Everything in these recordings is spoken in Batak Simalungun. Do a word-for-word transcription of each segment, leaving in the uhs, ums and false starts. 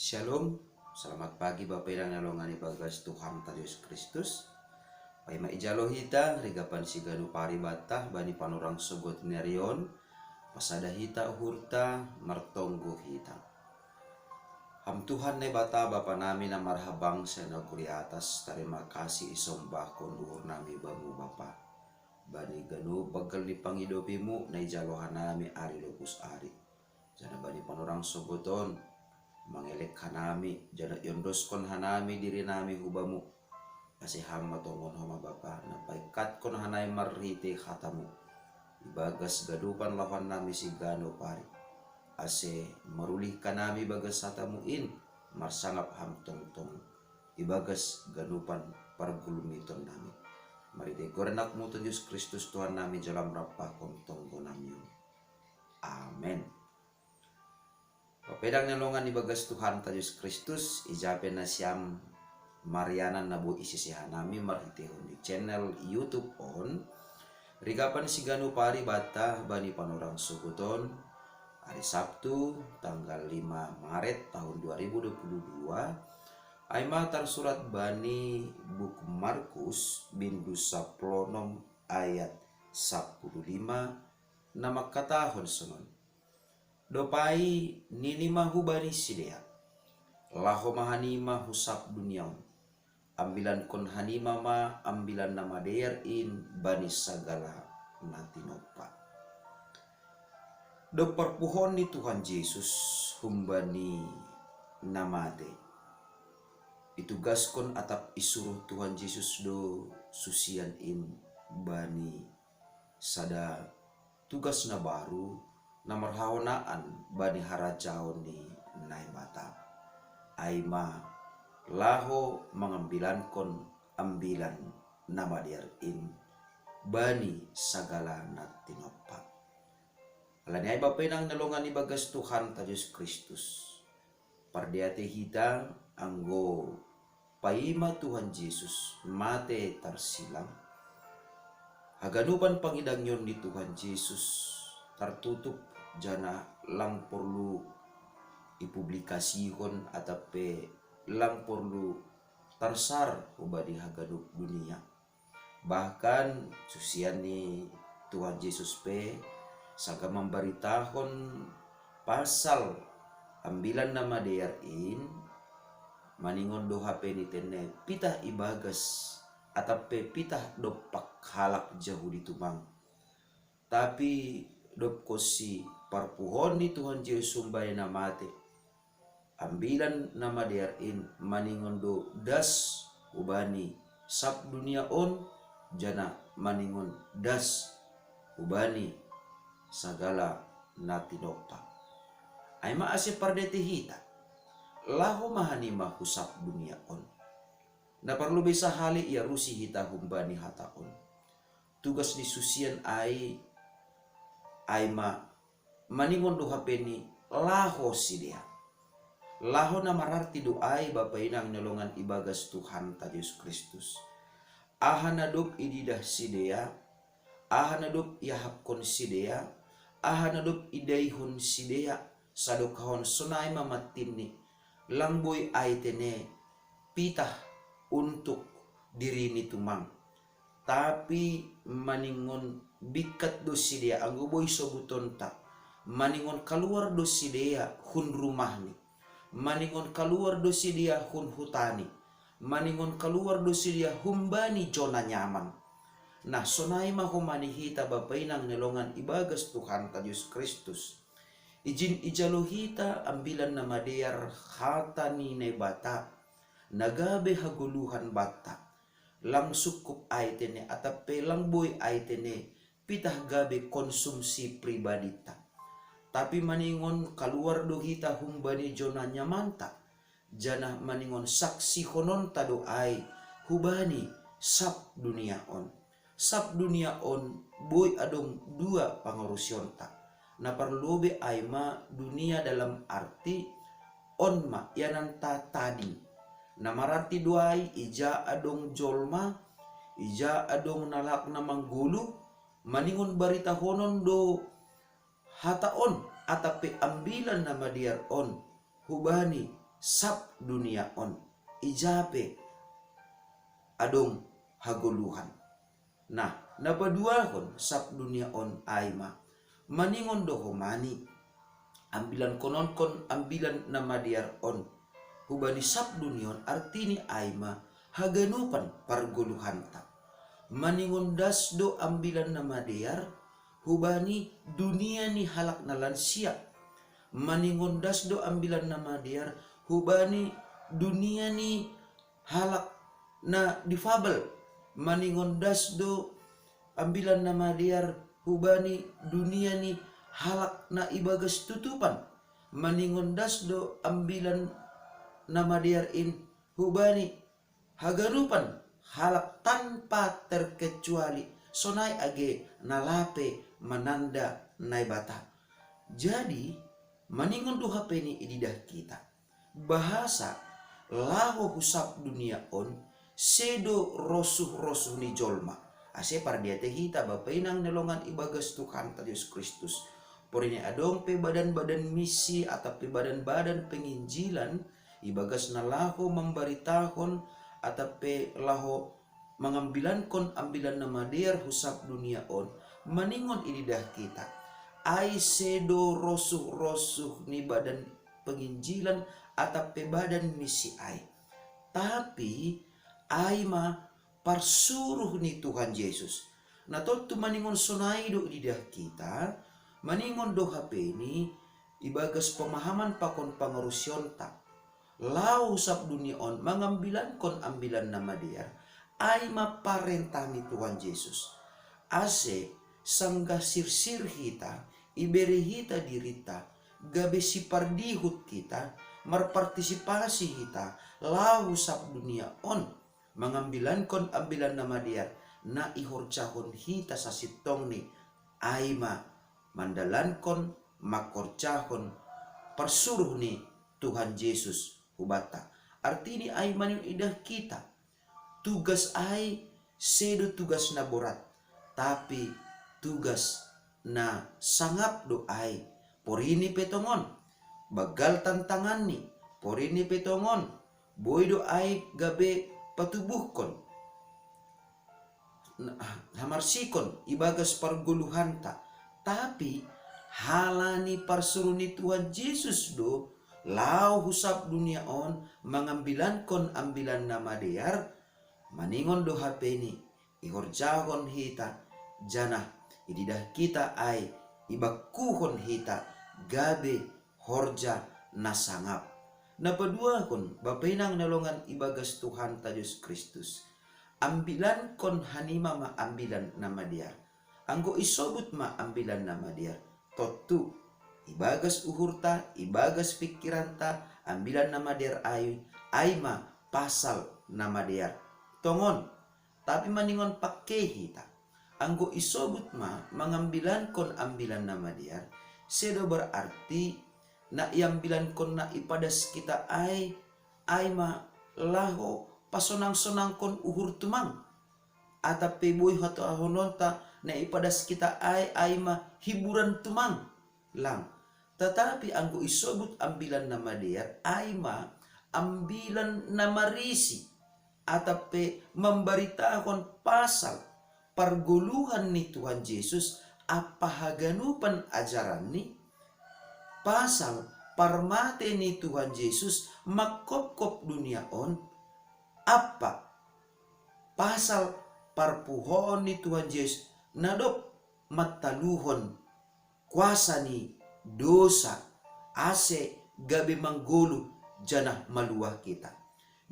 Shalom. Selamat pagi Bapa inang na longan ibagas Tuhan ta Jesus Kristus. Paima ijalo hita rigapan siganu paribata bani panorang sogot nerion. Pasada hita uhurta, martonggo hita. Ham Tuhan Naibata Bapa nami na marhabang sa naguri atas, tarima kasih isombahkon uhur nami bamu Bapa. Bani ganu bagel ni pangidopimu na ijalo hanami ari lopus ari. Jana bani panorang sogoton, mangelek hanami, jana iondoskon hanami diri nami hubamu. Ase ham matongon homa Bapa, na paikatkon hanami marhite hatamu. Ibagas gadupan lawan nami siganu pari. Ase marulihkan nami bagas hatamu in, marsangap ham tongtong. Ibagas ganupan pargulumiton nami. Marhite goran anakmu Tuhan Jesus Kristus Tuhan nami jalam rampahkon tonggo nami. Amen. Papedang na longan ibagas Tuhan ta Jesus Kristus, ijape na siam marianan na boi isisihan nami marhitehon di channel YouTube on. Rigapan siganu paribata bani panorang sogoton, hari Sabtu tanggal lima Maret tahun dua ribu dua puluh dua. Aima tarsurat bani buku Markus bindu saplonom ayat sapuluh lima, na mangkatahon sonon. Dopai nini ma hubani sidea, laho ma hanima hu sab dunia on. Ambilankon hanima ma Ambilan Namadear in bani sagala na tinompa. Dob parpuhoon ni Tuhan Jesus humbani na mate, itugaskon atap isuruh Tuhan Jesus do susian in bani sada tugas na baru na marhahonaan bani harajaon ni Naibata. Aima laho mangambilankon Ambilan Namadear in bani sagala na tinompa. Alani ai Bapa inang na longan ibagas Tuhan ta Jesus Kristus, pardeate hita anggo paima Tuhan Jesus mate tarsilang, haganupan pangidangion ni Tuhan Jesus tartutup, jana lang porlu ipublikasihon atap pe lang porlu tarsar hubani haganup dunia. Bahkan susian ni Tuhan Jesus pe sanga mambaritahon pasal Ambilan Namadear in, maningon do hape ni tene pitah ibagas atap pe pitah dompak halak Jahudi tumang. Tapi dob konsi parpuhoon ni Tuhan Jesus humbani na mate, Ambilan Namadear in maningon do das hubani sab dunia on, jana maningon das hubani sagala na tinompa. Aima ase pardeate hita, laho ma hanima hu sab dunia on. Na parlu be sahali iarusi hita humbani hata on. Tugas ni susian ai, aima maningon do hape ni laho sidea. Laho na mararti do ai Bapa inang na longan ibagas Tuhan ta Jesus Kristus. Aha na dob ididah sidea, aha na dob iahapkon sidea, aha na dob idaihon sidea, sadokahon sonai ma mantinni, lang boi ai tene pitah untuk dirini tumang. Tapi maningon bingkat do sidea anggo boi sobutonta, maningon kaluar do sidea hun rumahni, maningon kaluar do sidea hun hutani, maningon kaluar do sidea humbani zona nyaman. Nah, sonai ma homa ni hita Bapa inang na longan ibagas Tuhan ta Jesus Kristus. Ijin ijalo hita Ambilan Namadear hata ni Naibata, na gabe hagoluhan banta. Lang sungkup ai tene atap pe lang boi ai tene pitah gabe konsumsi pribadita. Tapi maningon kaluar do hita humbani zona nyamanta, janah maningon saksihononta do ai hubani sab dunia on. Sab dunia on boi adong dua pangarusionta. Na parlobei ai ma dunia dalam arti on ma iananta tading. Na mararti do ai ija adong jolma, ija adong na laklak na manggoluh, maningon baritahonon do hata on atap pe Ambilan Namadear on hubani sab dunia on, ijape adong hagoluhan. Nah, napaduahon sab dunia on ai ma, maningon do homani, ambilankononkon ambilan na madear on hubani sab dunia on, artini ai ma haganupan pargoluhanta. Maningon das do ambilan na madear hubani dunia ni halak na lansia. Maningon das do ambilan na madear hubani dunia ni halak na difabel. Maningon das do ambilan na madear hubani dunia ni halak na ibagas tutupan. Maningon das do ambilan na madear in hubani haganupan halak tanpa terkecuali, sonai age na lape mananda Naibata. Jadi, maningon do hape ni ididah hita, bahasa laho hu sab dunia on sedo rosuh-rosuh ni jolma. Ase pardiate hita, bapa inang na longan ibagas Tuhanta Jesus Kristus, porini adong pe badan-badan misi atap pe badan-badan penginjilan, ibagas na laho mambaritahon atap pe laho mangambilankon ambilan na madear hu sab dunia on, maningon ididah hita, ai sedo rosuh-rosuh ni badan penginjilan atap pe badan misi ai. Tapi ai ma parsuruh ni Tuhan Jesus. Na tontu maningon sonai do ididah hita, maningon do hape ni ibagas pemahaman pakon pangarusionta, laho hu sab dunia on mangambilankon ambilan na madear, ai ma parentah ni Tuhan Jesus. Ase sanggah sirsir hita, ibere hita dirinta, gabe sipardihut hita, marpartisipasi hita laho hu sab dunia on mangambilankon ambilan na madear na ihorjahon hita sasintongni, ai ma mandalankon, mangkorjahon parsuruh ni Tuhan Jesus hubanta. Artini ai maningon ididah hita, tugas ai sedo tugas na borat, tapi tugas na sangap do ai. Porini pe tongon, banggal tantanganni, porini pe tongon, boi do ai gabe patubuhkon, hamarsikon ibagas pargoluhanta. Tapi halani parsuruh ni Tuhan Jesus do laho hu sab dunia on mangambilankon ambilan na madear, maningon do hape ni ihorjahon hita, janah ididah hita ai ibangkuhon hita gabe horja na sangap. Na paduahon, bapa inang na longan ibagas Tuhanta Jesus Kristus, ambilankon hanima ma ambilan na madear. Anggo isobut ma ambilan na madear, tontu ibagas uhurta, ibagas pingkiranta, ambilan na madear ai, ai ma pasal na madear. Tongon, tapi maningon pangke hita, anggo isobut ma mangambilankon ambilan na madear, sedo berarti na iambilankon na ipadas hita ai, ai ma laho pasonang-sonangkon uhur tumang. Atap pe boi hatahononta na ipadas hita ai, ai ma hiburan tumang. Lang. Tatapi anggo isobut ambilan na madear, ai ma ambilan na marisi, atap pe mambaritahon pasal pargoluhan ni Tuhan Jesus ampa haganupan ajaranni, pasal parmate ni Tuhan Jesus mangkopkop dunia on, ampa pasal parpuhoon ni Tuhan Jesus na dob mantaluhon kuasa ni dosa, ase gabe manggoluh janah maluah hita.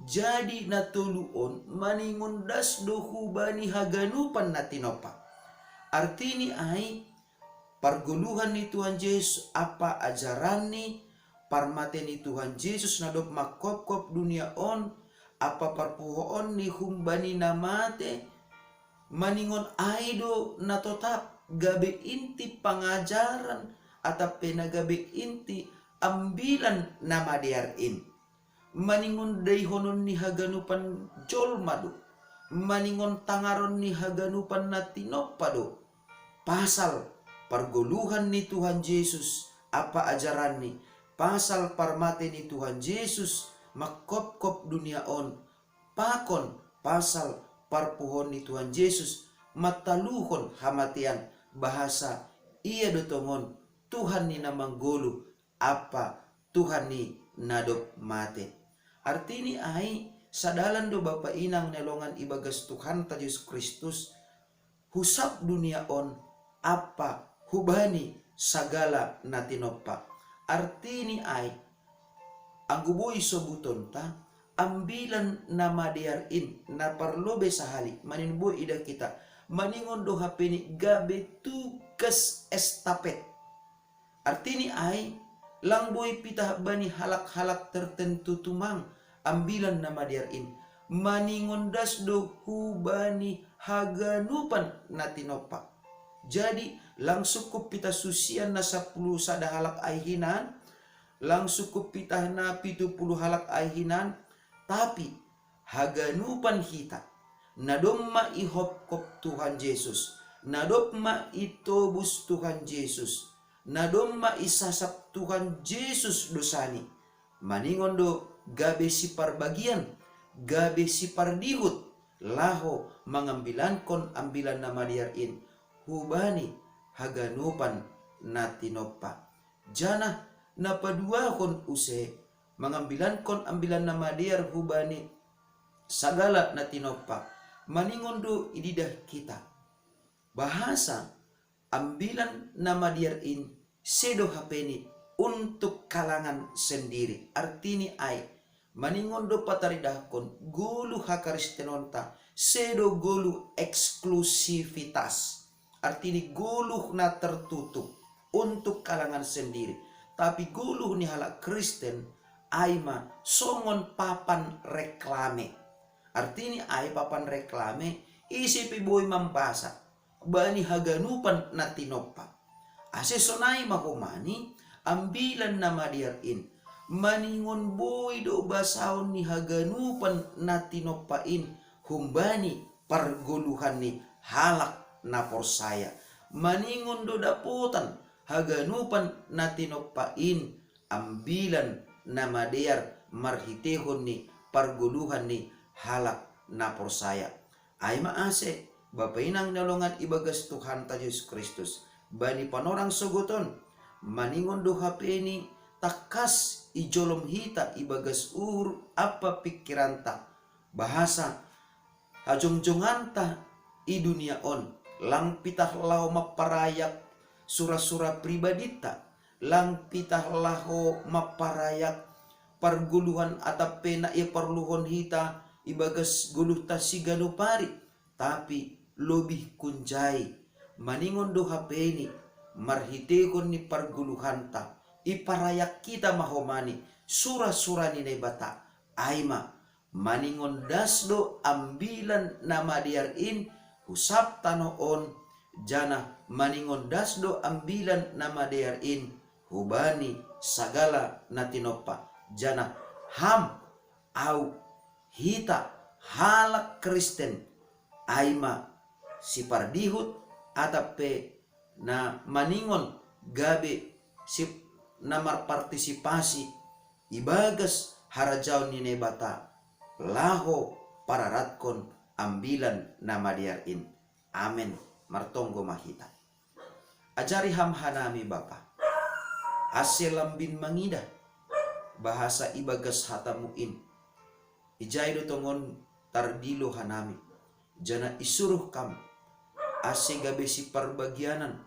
Jadi na tolu on maningon das do hubani haganupan na tinompa. Artini ai, pargoluhan ni Tuhan Jesus ampa ajaranni, parmate ni Tuhan Jesus na dob mangkopkop dunia on, ampa parpuhoonni humbani na mate, maningon ai do na totap gabe inti pangajaran, atap pe na gabe inti ambilan na madear in. Maningon daihonon ni haganupan jolma do, maningon tangaron ni haganupan na tinompa do, pasal pargoluhan ni Tuhan Jesus ampa ajaranni, pasal parmate ni Tuhan Jesus mangkopkop dunia on, pakon pasal parpuhoon ni Tuhan Jesus mataluhon hamatean, bahasa ia do tongon Tuhan ni na manggoluh ampa Tuhan ni na dob mate. Artini ai, sadalan do bapa inang na hinaholongan ibagas Tuhanta Jesus Kristus, husap dunia on ampa hubani sagala na tinompa. Artini ai, anggo boi sobutonta, Ambilan Namadear in na parlobei sahali, maningon boi idah hita, maningon do hape ni gabe tugas estafet. Artini ai, lang boi pitah bani halak-halak tertentu tumang Ambilan Namadear in, maningon das do hubani haganupan na tinompa. Jadi, lang sungkup pitah susian na sapuluh sada halak ai hinan, lang sungkup pitah na pitu puluh halak ai hinan, tapi haganupan hita, na domma ihopkop Tuhan Jesus, na domma itobus Tuhan Jesus, na domma isasap Tuhan Jesus dosani, maningon do gabe siparbagian, gabe sipardihut, laho mangambilankon Ambilan Namadear in hubani haganupan na tinompa. Janah na paduahon use, mangambilankon Ambilan Namadear hubani sagala na tinompa, maningon do ididah hita, bahasa Ambilan Namadear in sedo hape ni untuk kalangan sendiri. Artini ai, maningon do pataridahkon goluh hakristenonta sedo goluh eksklusivitas. Artini goluh na tertutup untuk kalangan sendiri. Tapi goluh ni halak Kristen ai ma songon papan reklame. Artini ai, papan reklame, ise pe boi mambasa bani haganupan na tinompa. Ase sonai ma homani Ambilan Namadear in, maningon boi do basaon ni haganupan na tinompa in humbani pargoluhan ni halak na porsaya. Maningon do dapotan haganupan na tinompa in Ambilan Namadear marhiteihon ni pargoluhan ni halak na porsaya. Ai ma ase, bapa inang na hinaholongan ibagas Tuhanta Jesus Kristus, bani panorang sogot on, maningon do hape ni tangkas ijolom hita ibagas uhur ampa pingkiranta, bahasa hajongjonganta i dunia on, lang pitah laho mamparayak sura-sura pribadinta, lang pitah laho mamparayak pargoluhan atap pe na iparluhon hita ibagas goluhta siganup ari, tapi lobih hunjai, maningon do hape ni marhiteihon ni pargoluhanta, iparayak hita ma homani sura-sura ni Naibata, ai ma, maningon das do Ambilan Namadear in husap tanoh on, janah maningon das do Ambilan Namadear in hubani sagala na tinompa, janah ham, ahu, hita, halak Kristen, ai ma sipardihut atap pe na maningon gabe sip-, na marpartisipasi ibagas harajaon ni Naibata laho pararatkon Ambilan Namadear in. Amen. Martonggo ma hita. Ajari ham hanami, Bapa, ase lambin mangidah, bahasa ibagas hatamu in, ijai do tongon tardilo hanami, janah isuruh ham, ase gabe siparbagianan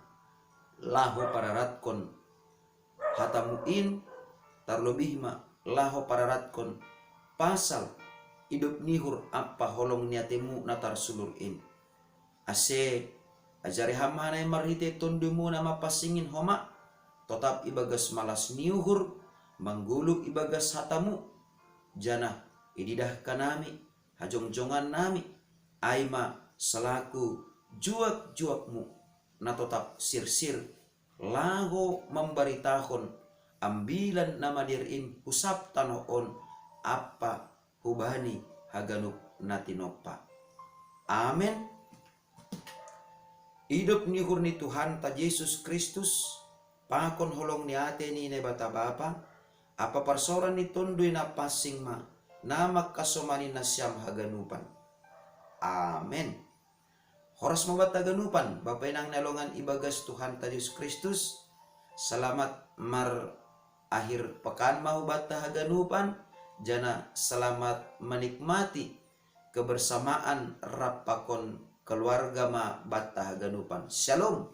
laho pararatkon hatamu in, tarlobih ma laho pararatkon pasal idop ni uhur ampa holong ni atemu na tarsulur in. Ase ajari ham hanami marhitei Tondumu na mapansingkon homa, totap ibagas malas ni uhur, manggoluh ibagas hatamu, janah ididah hanami hajongjongannami, ai ma selaku juak-juakmu na totap sirsir, laho mambaritahon Ambilan Namadear in husap tanoh on ampa hubani haganup na tinompa. Amen. Idop ni uhur ni Tuhanta Jesus Kristus, pakon holong ni ate ni Naibata Bapa, Apa parsaoran ni Tondoi Napansing ma, na mangkasomani nasiam haganupan. Amen. Horas ma banta haganupan, Bapa inang na longan ibagas Tuhanta Jesus Kristus, selamat mar akhir pekan ma hubanta haganupan, jana selamat menikmati kebersamaan rap pakon keluarga ma banta haganupan. Shalom.